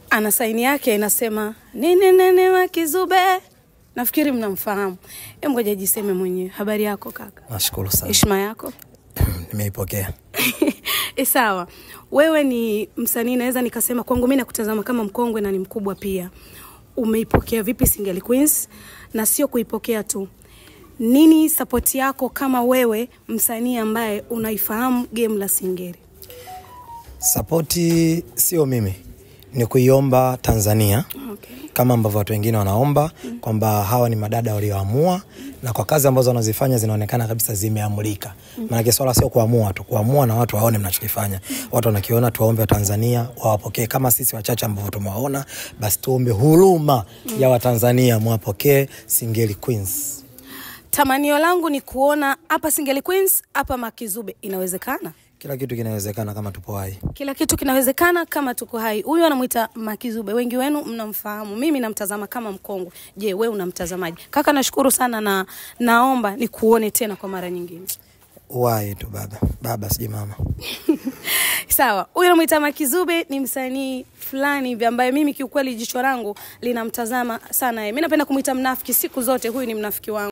Ana saini yake inasema nene nene Makizube. Nafikiri mnamfahamu. Hebu ngoja jiseme mwenyewe. Habari yako kaka? Nashukuru sana. Heshima yako? Nimeipokea. Sawa. Wewe ni msanii, naweza nikasema kwangu mimi nakutazama kama mkongwe na ni mkubwa pia. Umeipokea vipi Singeli Queens? Na sio kuipokea tu, nini support yako kama wewe msanii ambaye unaifahamu game la Singeli? Support sio mimi, ni kuiomba Tanzania. Okay. Kama ambavyo watu wengine wanaomba kwamba hawa ni madada walioamua, na kwa kazi ambazo wanazifanya zinaonekana kabisa zimeamulika. Maana swala sio kuamua tu, kuamua na watu waone mnachokifanya. Watu wanakiona, tuwaombe wa Tanzania wawapokee kama sisi wachache ambao tumewaona, basi tuombe huruma ya Watanzania mwapokee Singeli Queens. Tamanio langu ni kuona hapa Singeli Queens, hapa Makizube. Inawezekana? Kila kitu kinawezekana kama tupo hai. Kila kitu kinawezekana kama tuko hai. Huyu anamuita Makizube. Wengi wenu mnamfahamu. Mimi namtazama kama mkongwe. Je, wewe unamtazamaje? Kaka, nashukuru sana na naomba nikuone tena kwa mara nyingine. Uwai tu baba. Baba siji mama. Sawa. Huyu anamuita Makizube ni msanii fulani hivi ambaye mimi kiukweli jicho langu linamtazama sana yeye. Mimi napenda kumuita mnafiki siku zote. Huyu ni mnafiki wangu.